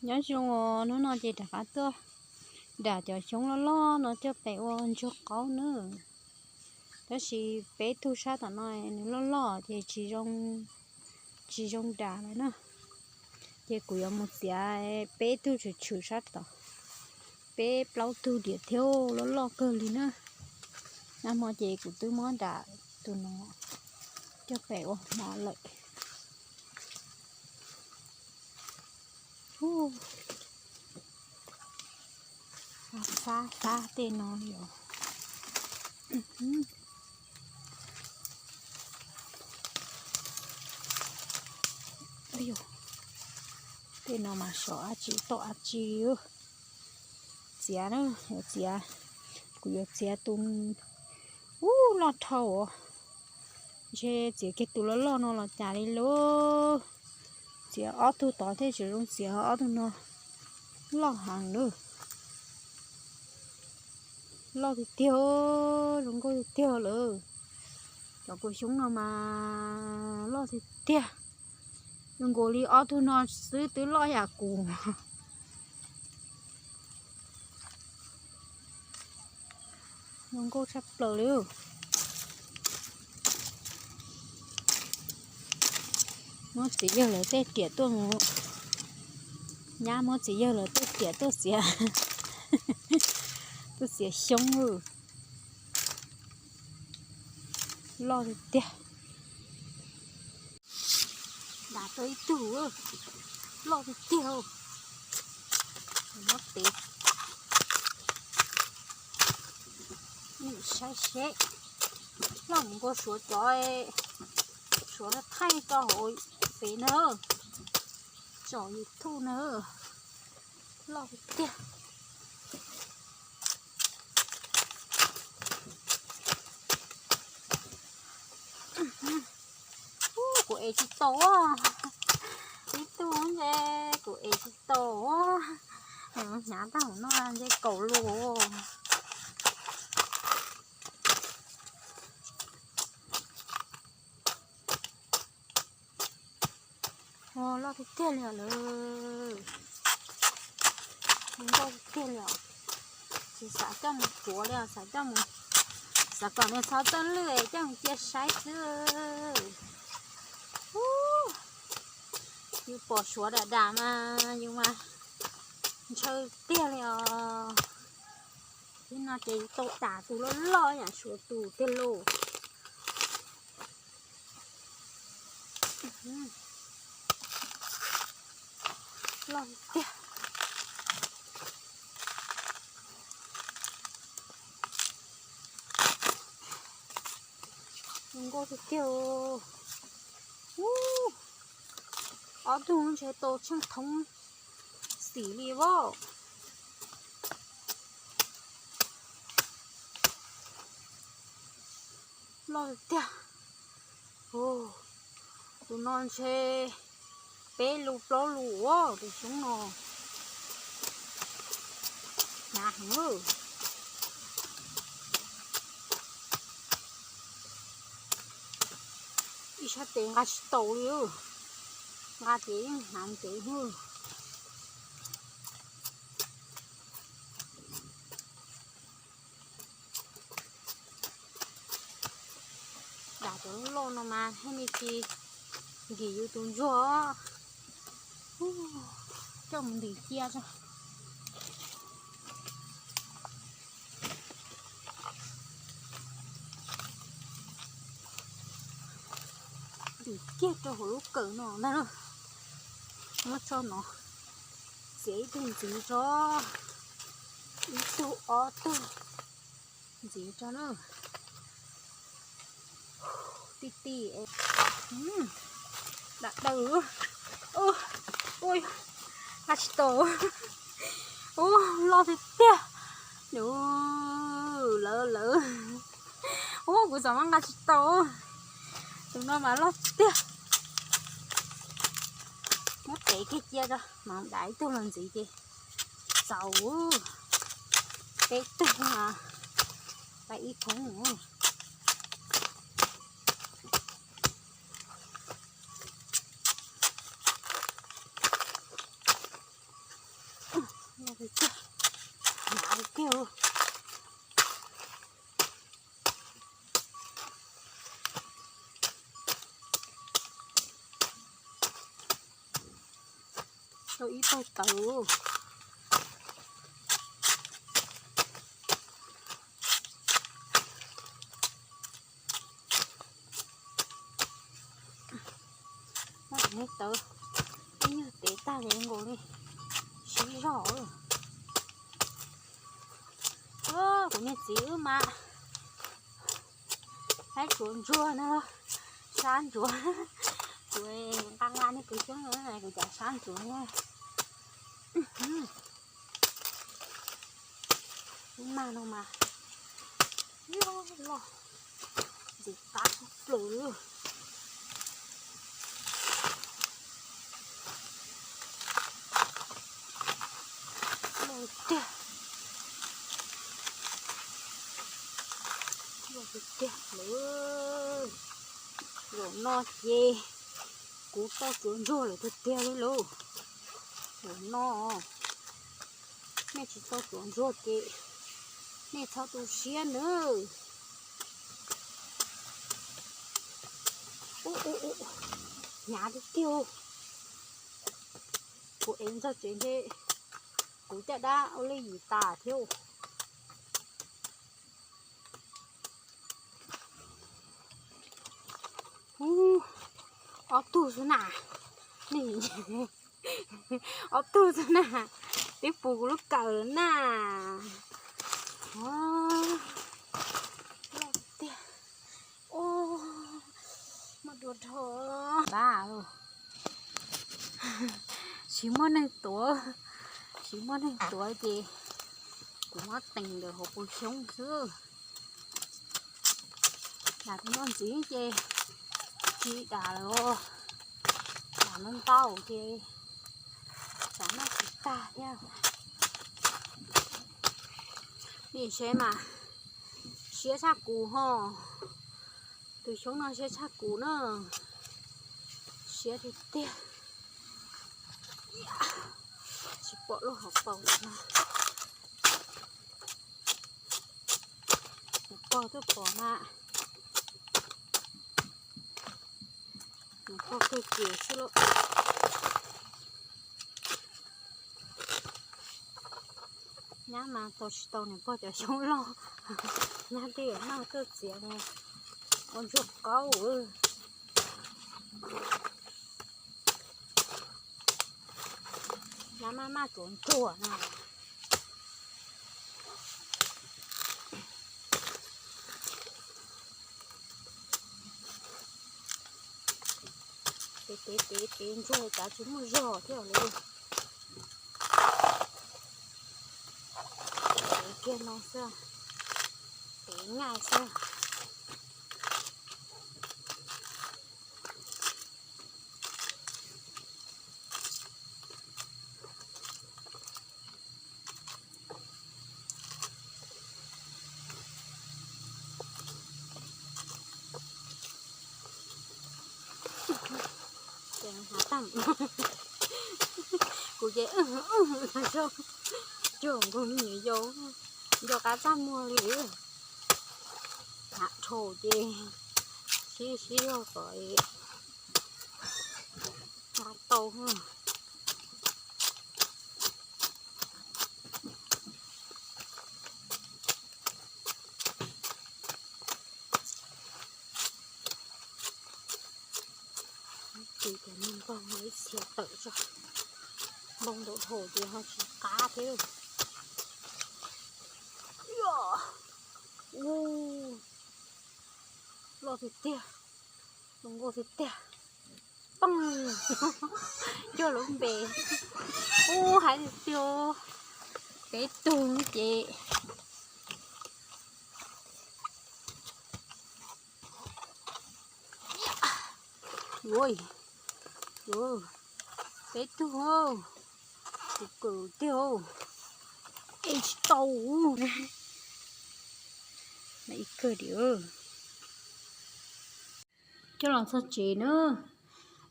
Nyob zoo os, hnub no ces rov qab tuaj dam cov xyoob loj loj no coj pem ua ntsuag qaub na. Tab sis peb tug sab tom no nws loj loj ces tsis zoo, tsis zoo dam lawm na. Ces kuv yuav mus txiav peb tug tshwm tshwm sab tod, peb plaub tug diam thiab, loj loj kawg li na. Nag hmo ces kuv twb muab dam tus no coj pem ua hmo lawm. Fab fab tej no li os. Tej no mas sov dab tsi tau dab tsi. Txiav na, yuav txiav, kuv yuav txiav tus ub loj dhau os. Ntshe txiav kiag tus loj loj no los cas li lauj. Txiav ob tug tod thiaj tseem zoo, txiav ob tug no loj heev lawm. Loj tiag tiag, zoo nkauj tiag tiag lawm. Cov kua xyoob no mas loj tiag tiag. Zoo nkaus li ob tug no xwb twb loj yam kuv. Zoo nkauj tshaj plaws li. Muab txiv yawg lawv tej riam tuaj mus, nyab muab txiv yawg lawv tej riam tuaj txiav, tuaj txiav xyoob. Loj tiag tiag. Dam tau ib tug loj tiag tiag. Muab tev saib seb, loj mus nkaus suav cov, suav no thaij rau hauv fev na, tsom YouTube na. Loj tiag tiag. Kuv ev tsis tau, ib tug ntshe kuv ev tsis tau. Hnyav tag hauv no ntshe kaum lus. Loj tiag tiag li os lawm. Nkauj tiag tiag li os. Tsis xav coj mus tsuav li os, xav coj mus, xav kom nws txhob txawj lwj coj mus cia saib xwb. Yus pom suav dam dam mas yus mas ntshaw tiag li os. Ib no ces yus tau dam tus loj loj yam suav tus tiag lauj. Loj tiag. Zoo nkauj tiag tiag. Ub, ob tug ntshe tau tsheej thoob xim li as. Loj tiag tiag. Tus no ntshe peb lus plaub lus as, tus xyoob no. Hnyav heev. Ib sab tes nqa tsis tau li, nqa ces yeej hnyav tes xwb. Dam cov loj loj no mas thiaj li tsis nkim yus tus ntsuag. Coj mus ntim cia tso. Ntim kiag rau hauv lub kawm no ntag. Muab tso no, txiav ib tug ntxiv tso, ib tug ob tug ntxiv tso na. Ti ti, dam daws, nqa tsis tau. Ub, loj tiag tiag. Lawv lawv, ub, kuv txawm muab nqa tsis tau. Tus no mas loj tiag. Muab tev kiag cia tso, mas dam ib tug los ntxiv ces txaus. Peb tug, dam ib thoob. Tiag, hnyav tiag. Tau ib pawg tawv. Muab cov niag tawv ib nyuag tev tag li nkaus li, siv zog. Kuv niag txiv wb mas saib tsuav ntsuag na, sab ntsuav. Kuv nqa nqa niag kwv xyoob, kuv cov sab ntsuav na. Lub mag no mas loj loj, ntxim qab tshaj plaws li. Loj tiag, loj tiag tiag lawm. Zaum no ces kuv tau tsuav ntsuag lawm tiag tiag li lauj. Zaum no nej tsis tau tsuav ntsuag ces nej txhob tu siab nawb. Ub ub ub, hnyav tiag tiag. Kuv ev ntxog tsev ntshe kuv caj dab ua li yim tas thiab. Ub, ob tug xwb na. Ob tug xwb na. Twb puv kuv lub kawm lawm na. Loj tiag. Muaj dua dhau. Tsis muaj neeg tuav, tsis muaj neeg tuav ces kuv muab teem ntawm hauv paus xyoob xwb. Dam tus no ntxiv ces tsis dam lawm, dam ntau ntau ces tsam noj tsis tag thiab. Nim tsev mas siab tshaj kuv ho. Tus xyoob no siab tshaj kuv na. Siab tiag tiag. Tsis pom lub hauv paus no. Nws pog twb pom na. Nws pog kawg kiag xwb lauj. Nyab mas tau tsis tau nws pog cov xyoob loj. Nyab twb yuav noj tuaj txiav mus ua ntsuag qaub. Nyab maj maj tsuav ntsuag na. Tev tev tev tev ntsuag cas tsis muaj zog thiab li. Tev kiag no xwb, tev nyaj xwb. Ces hnav tag, kuv ces cuag nkaus me nyuam yaus nco qab txaj muag li. Hnav dhau ces sib sib zog kom nqa tau. Tis cov niag npog no ib txhia tawm tso, npog ntau dhau ces ho tsis qab thiab. Ub, loj tiag tiag, zoo nkauj tiag tiag. Poob, cog lub npe. Ub, hais tias peb tug ces. Ui, peb tug, tus kawm tiag, es tsis tau. Ib kawg dim. Coj los txog tsev na,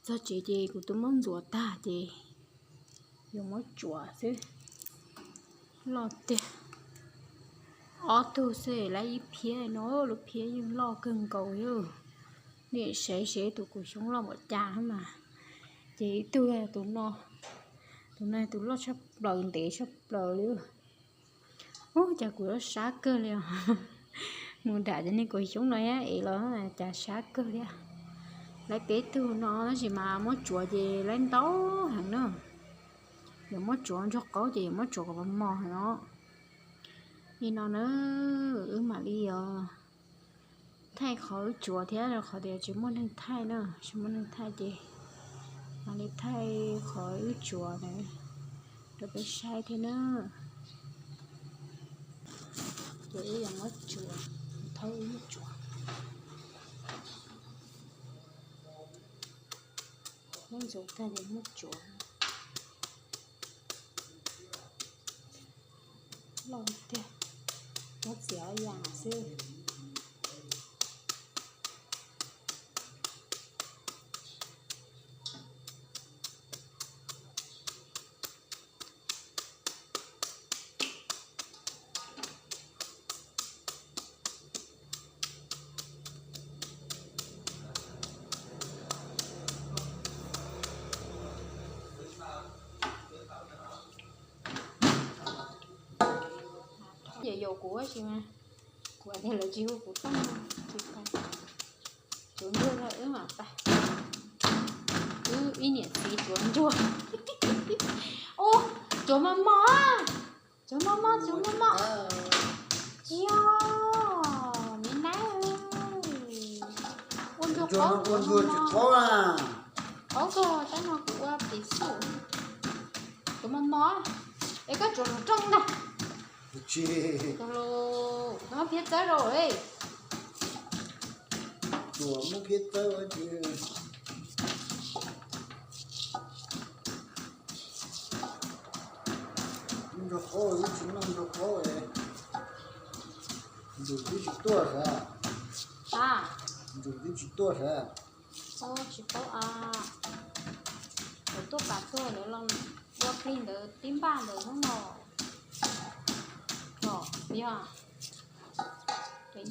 txog tsev ces kuv twb muab ntxuav tag ces yuav muab tsuav xwb. Loj tiag. Ob tug xwb lawv ib phiab no, lub phiab yeej loj kawg nkaus li. Nej saib seb tus kuv xyoob loj npaum cas mas. Ces ib tug tus no, tus no tus loj tshaj plaws, ntev tshaj plaws li. Ub, cas kuv lub sab kawg li os. Mus nram cov niag kuv xyoob no thiab es los cas sab kawg li. Lawv peb tug no tab sis mas muab tsuav ces lawv ntau heev na. Yuav muab tsuav ntsuag qaub ces yuav muab tsuav kom mos mos heev os. Li no na, wb mam li os thaij qhov wb tsuav thiab rau qhov tias tsis muaj neeg thaij na, tsis muaj neeg thaij ces mam li thaij qhov wb tsuav na rau peb saib thiab na. Ces wb yuav muab tsuav, thaub wb muab tsuav, muab ntxuav tag ces muab tsuav. Loj tiag, muab txiav yam xwb. Ces yaum kuv ua si mas, kuv tias lawv tsis hu kuv tuaj, tsis pais. Tsuav ntsuag tag wb mam pais. Wb ib niam txiv tsuav ntsuag. Ub, tsuav mos mos, tsuav mos mos, tsuav mos mos. Yog, me nab, ua ntsuag qaub, ua ntsuag tsis qaub. Qaub kawg, tab no kuv ua pim xub. Tsuav mos mos, es koj tsuav nws rooj ntag. Tsis, muab phiab txawb rau. Tsuav muab phiab txawb ua tsis. Ntsuag qaub, wb tsis noj ntsuag qaub. Ntsum twb tsis tuaj sav. Ntsum twb tsis tuaj sav. Tsis paub a, lawv tuaj pas tuaj lawv los ua plig ntawd tib npaj ntawd hnub no. Los yog,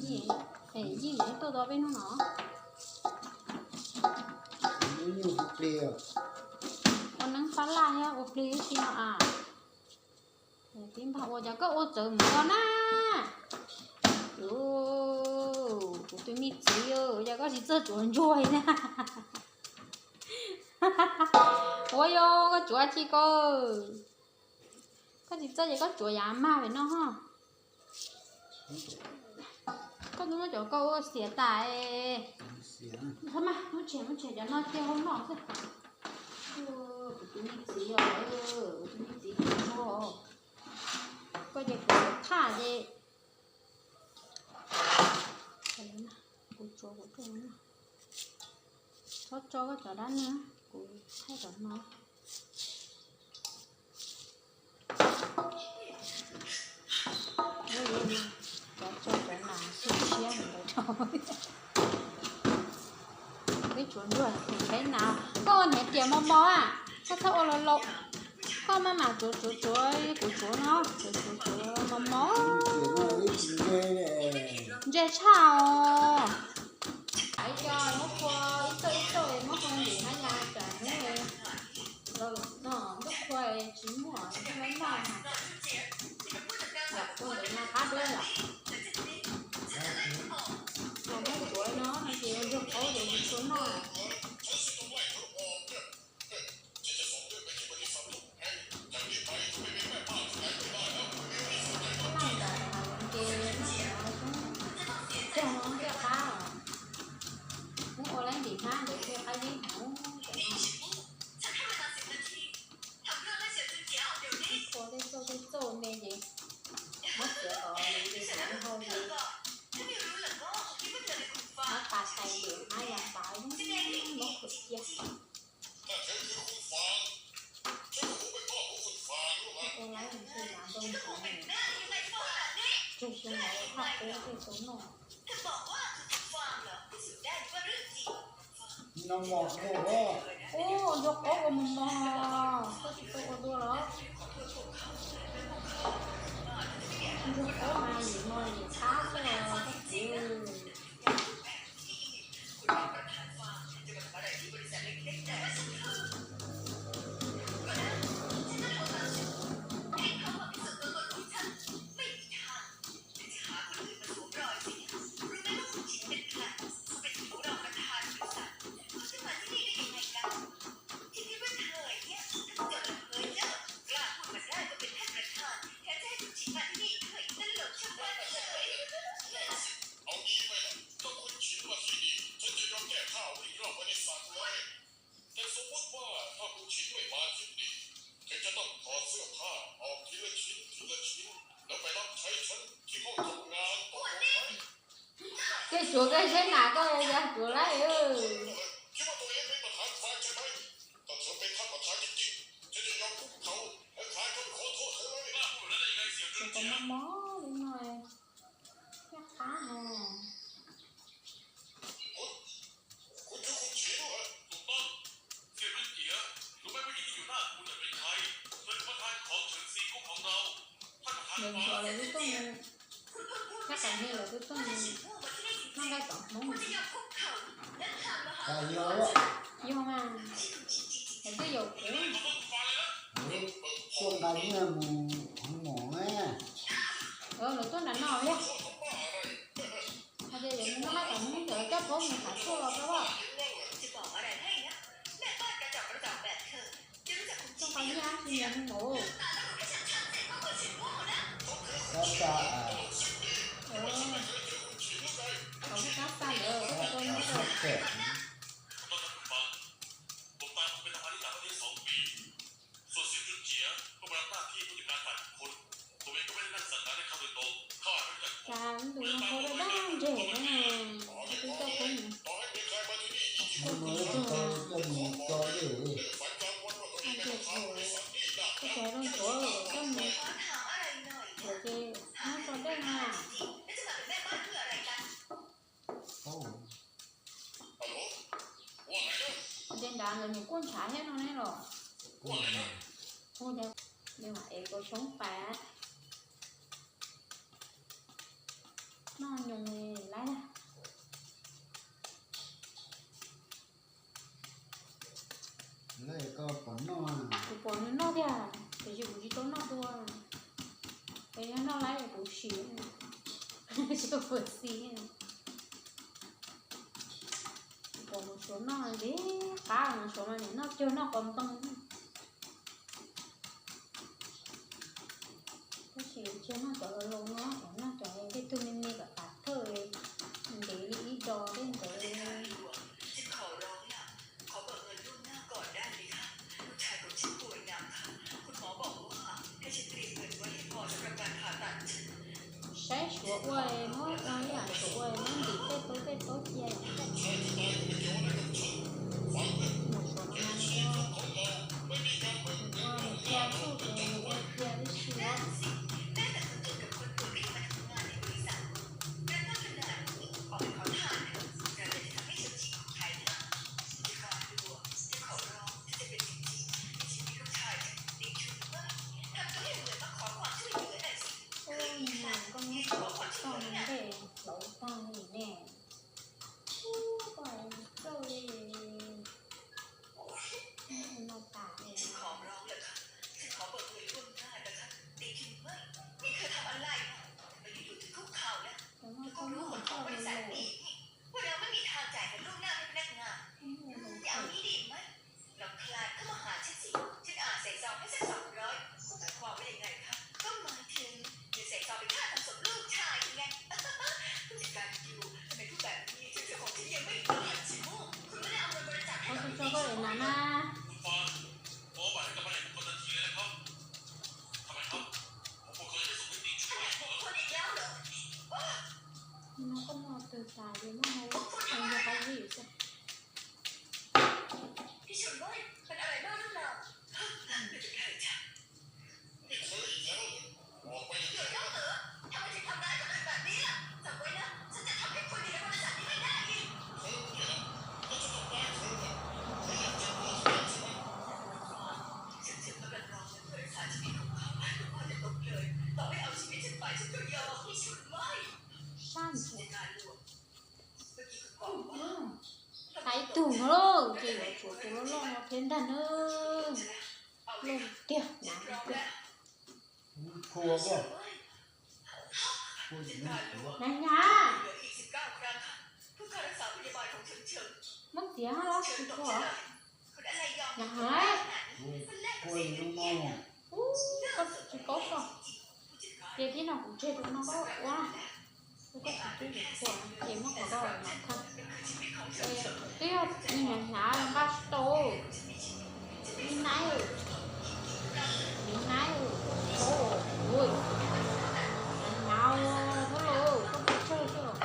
Yij, Yij tuaj tau peb hnub no. Ua neeb pab laj thiab ua plig ib si no a. Tib npag ua, cas koj ua txawv mus no na. Kuv tus me txiv, cas koj tsis txawj tsuav ntsuag na. Ua yog koj tsuav tsis koj, koj tsis txawj ces koj tsuav yav mag pem no ho. Koj twb muab cov koj ua xiav tas. Muab tshem, muab tshem cov no cia hauv no xwb. Kuv tus me txiv os, kuv tus me txiv tsuav ntsuag. Koj ces kuv thaj ces, kuv tsuav kuv tuaj no. Txhob tso koj cov dab neeg, kuv thaij cov no. Cov tso cov nas xub siab ntawd rau. Peb tsuav ntsuag peb nas. Koj ua niam tias mos mos a, koj txhob ua laus laus. Koj maj mam tsuav tsuav tsuav, kuv tsuav no, tsuav tsuav tsuav mos mos. Ntse tshaj os. Ib co muab phua ib txoj ib txoj muab phua ntim hab ya tsam hnub no ntuj qhua tsis muaj ntuj lab noj. Lam ua ntawm no qab duab lawm. Los muab tsuav no no ces ua ntsuag qaub ces tsis tshua noj. Noj ntawm no ces noj ntawm no cog no thiaj qab os. Muab ua laib ntim hmab ntawd thiaj qab yeeb heev. Ua tej txauj tej txauj me ces muab txiav kom nws nce saum lub hau ces muab pas tais ntim hmab ya pas muab khuam cia. Ua laib ntshe yav nrau ntawd, tseg xyoo no thaj qub thiaj tau noj. Ub, ntsuag qaub ua mos mos, koj tsis tau ua dua los? Tsuav koj seb nas koj yog tsuav laib. Tsuav koj mob mob li no, thiab qab no. Nws nrog lawv tub tuaj, tab tom nws lawv tub tuaj, noj nqaij tom hmoob. Yog mas, lawv twb yaum kuv. Tuaj nqa nyiaj mus hoob mom na. Lawv tuaj nram no thiab. Hais tias yuav mus noj nqaij tom hmoob, coj pab mus tham tshuaj los tau. Txog qhov nyiaj tsis yog hoob mom. Kab xa, kab xa lawm, kab xa lawm. Cas tus no hau daj daj ntseg na, twb coj peb mus, coj peb mus tso dej, koj cov zoo tsuav coj mus, lawm ces muab tso dej na. Ua cas nrad nkawd niam kuaj ntshav thiab no ne los? Ua cas, es kua tshoob pas noj nyoos laiv. Kuv pom nws noj tiag, tiam sis kuv tsis tau noj dua. Es yog noj laiv kuv sim, tsis tau puas xis. Kuv pom mus suav noj ntxiv qab, mus suav mas nim noj cuag noj qos ntoo. Tab sis tsis noj cov los los no, noj cov tej tug me me kom tas thawj, ntev li ib dos tej ntawd. Saib suav ua muab, ib yam suav ua muab ntim tej taub tej taub cia. Mus suav no mas ua cia txuj ces ua cia tib si os. Ua nyuag koj muab tso toj ntej hlauv tag li ne. Ub, koj txawj li. No tas li. Cov no koj muab tso los. Ua tso tso koj es nas na. No koj muaj tw tas li, muaj hau, hau yog qab zib xwb. Sab ntshua. Tau ib tug no lauj, ces yuav tshuav tus loj loj no thiab ntag na. Loj tiag, hnav tiag. Hnav hnyav. Muab txiav los tsis tau. Hnyav heev. Ub, koj tsis paub koj. Ces tib no kuv tseg tus no koj ua. Koj tsis paub yuav txhua ces muab qhov rau mam thaj. Twb yog hnyav hnyav nqa tsis tau. Li naib, li naib, ui, hnyav hnyav, koj puas tsawg xwb.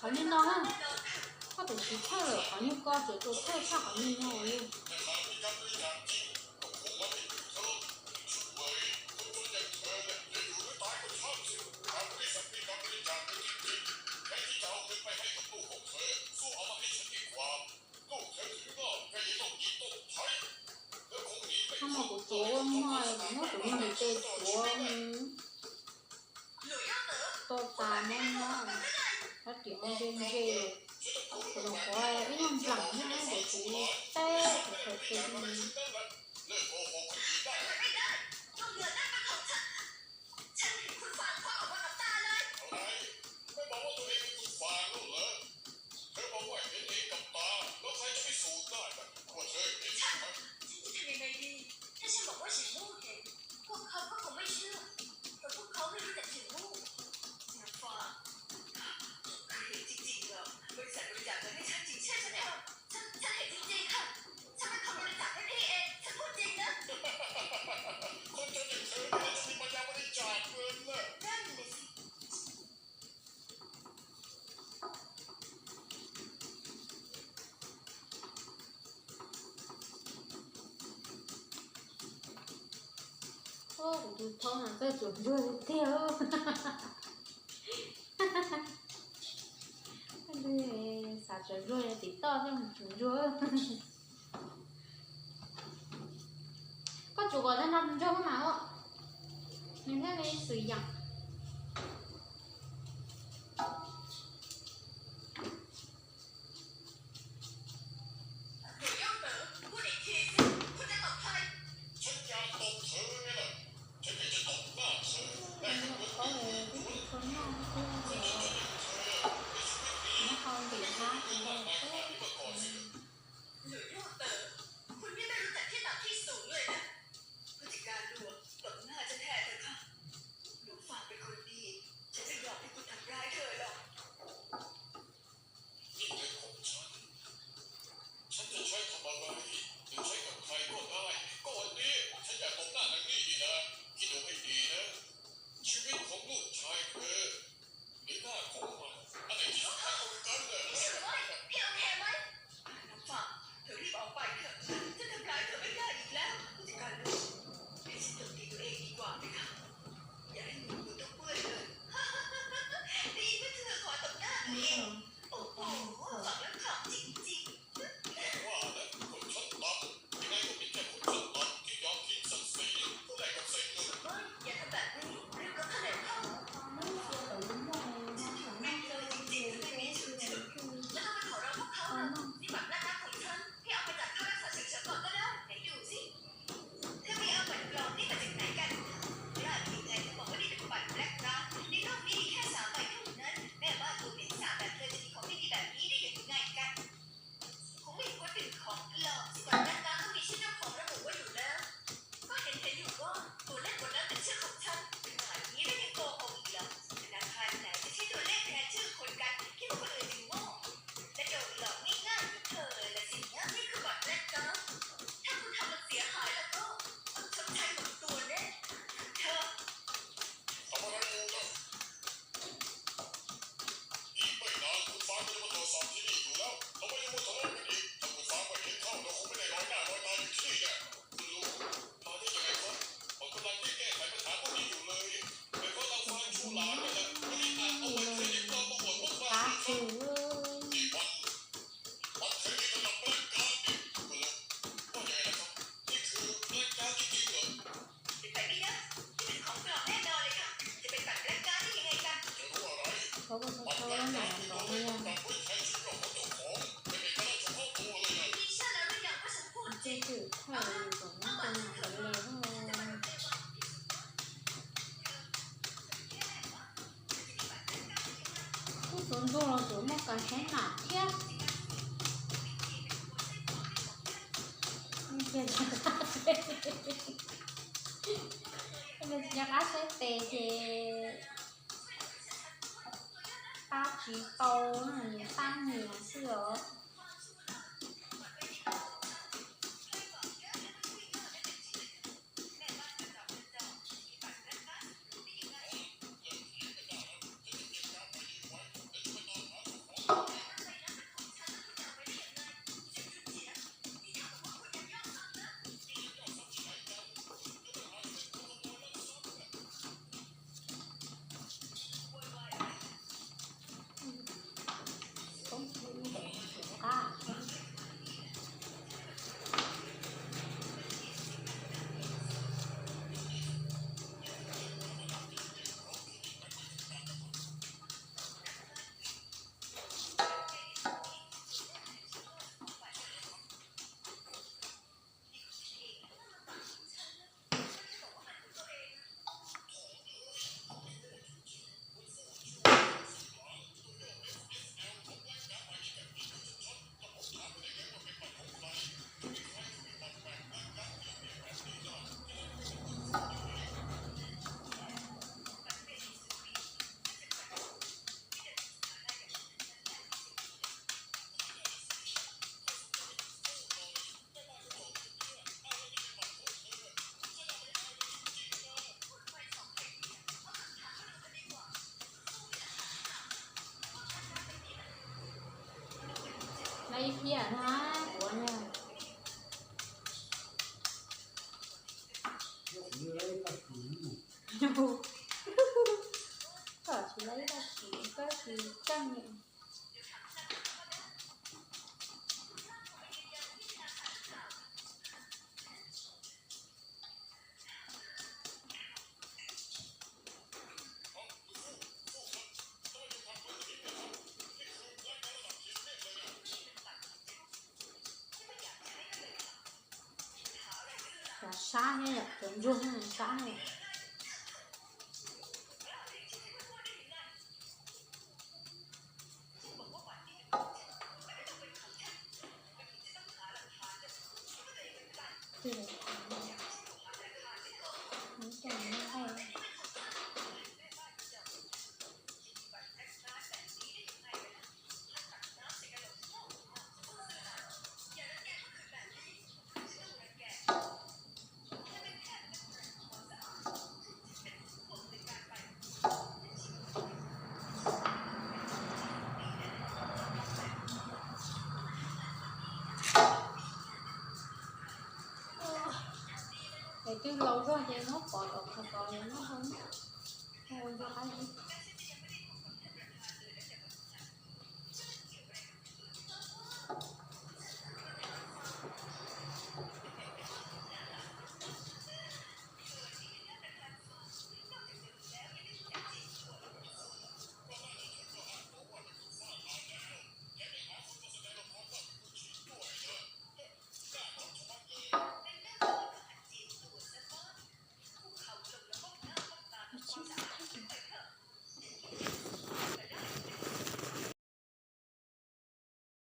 Qhov niag no na, koj twb tsis txhawj lawm, qhov niag ko tseem txaus txhawj tshaj qhov niag no li. Thaum no kuv tsuav ua mog, kuv muab kuv niag ntiv tes tsuav to tas mob mob, rab riam ntse ntse, kuv los qhuav ib nyuag nplam thiab kuv teb kuv khaws tes. Kuv tus thoob no txawj tsuav ntsuag tiag tiag. Xav tsuav ntsuag tim toj thiaj mus tsuav ntsuag. Koj tsuav kom tag nrho ntsuag mas os, nws thiaj li xwm yam.ฉันจะใช้ทำอะไร หรือใช้กับใครก็ได้ ก็วันนี้ฉันอยากตบหน้านางนี่นี่นะ คิดดูให้ดีนะ ชีวิตของลูกชายเธอ หรือหน้าของมัน อันไหนที่สำคัญกว่ากันเนี่ย พี่สุน้อย พี่โอเคไหม น้ำฝาก เธอรีบออกไปเถอะ ฉันทำร้ายเธอไม่ได้อีกแล้ว ผู้จัดการลูก ให้ฉันโจมตีตัวเองดีกว่าไหมคะ อย่าให้มือคุณต้องเปื้อนเลย ได้ยินว่าเธอขอตบหน้าตัวเอง โอ้โห ฟังแล้วขำจริงๆ ว่านะคนชั้นต่ำ ยังไงก็เป็นแค่คนชั้นต่ำที่ยอมทิ้งศักดิ์ศรีเพื่อแลกกับเศษเงิน ไม่ อย่าทำแบบนี้ เร็วเข้า เร็วเข้า ฉันถึงไม่เคยจริงๆ ที่ไม่มีชื่อถึง ไม่ต้องไปขอร้องพวกเขาหรอก นี่บัตรแลกรับของฉัน พี่เอาไปจ่ายค่ารักษาเฉยๆก่อนก็ได้ ไหนดูสิ เธอไปเอาบัตรปลอมนี่มาจากไหนกัน กล้าได้ยังไงเธอบอกว่านี่เป็นบัตรแบล็คการ์ด ในโลกนี้มีแค่สามใบเท่านั้น แม่บ้านตัวเหม็นสาบแบบเธอจะมีของดีๆแบบนี้ได้ยังไงกัน คงไม่ควรเป็นของปลอมสิ บัตรแบล็คการ์ดต้องมีชื่อเจ้าของระบุไว้อยู่แล้ว ก็เห็นเห็นอยู่ว่าตัวเลขบนนั้นเป็นชื่อของฉัน เป็นขนาดนี้แล้วยังโกหกอีกเหรอ ธนาคารไหนจะใช้ตัวเลขแทนชื่อคนกัน คิดว่าคนอื่นจะโง่ และโดนหลอกง่ายๆเหมือนเธอละสินะ นี่คือบัตรแบล็คการ์ด ถ้าคุณทำมันเสียหายแล้วก็ต้องชดใช้หมดตัวแน่ เธอ ทำอะไรอยู่นะ อีกไม่นานคุณฟ้าก็จะมาตรวจสอบที่นี่อยู่แล้ว ทำไมยังมัวทะเลาะกันอีก ถ้าคุณฟ้าไม่เห็นเข้าเราคงไม่ได้ลอยหน้าลอยตาอยู่ที่นี่แน่ คุณลุง มาได้ยังไงครับ ผมกำลังแก้ไขปัญหาพวกนี้อยู่เลย เป็นเพราะนางฟ้าชั่วร้ายนี่แหละ ไม่ได้อาจเอาใบเครดิตปลอมมาอวดพวกเรา นี่มัน บัตรเครดิตระดับแบล็คการ์ดนี่ คุณลุง ว่ายังไงนะครับ นี่คือแบล็คการ์ดจริงๆเหรอ เป็นไปไม่ได้ นี่เป็นของปลอมแน่นอนเลยค่ะ จะเป็นบัตรแบล็คการ์ดได้ยังไงกัน จะรู้อะไร บัตรแบล็คการ์ดที่เราได้กำกับไว้แทนชื่อย่อของเจ้าของ เป็นเอกลักษณ์เฉพาะตัวเลยนะ มีชื่อแล้วหรือยังว่าฉันพูดจริง เอามา เอาบัตรฉันคืนมา ฉันจะมาดูในวันที่สุดยอด Kuj tsuav ntsuag los tsuav muaj kas saib nam thiab. Cia qab saib tes ces pab tsis tau, pab nyias xwb os. Ib phiab na, kuv na. Koj tsis tau ib tag kis, koj tsis tseej li. Cov sab thiab, cov ntsuag sab thiab. Es twb laus zog ces muab pov tom qhov tod es muab hau, ua ncua qab zib.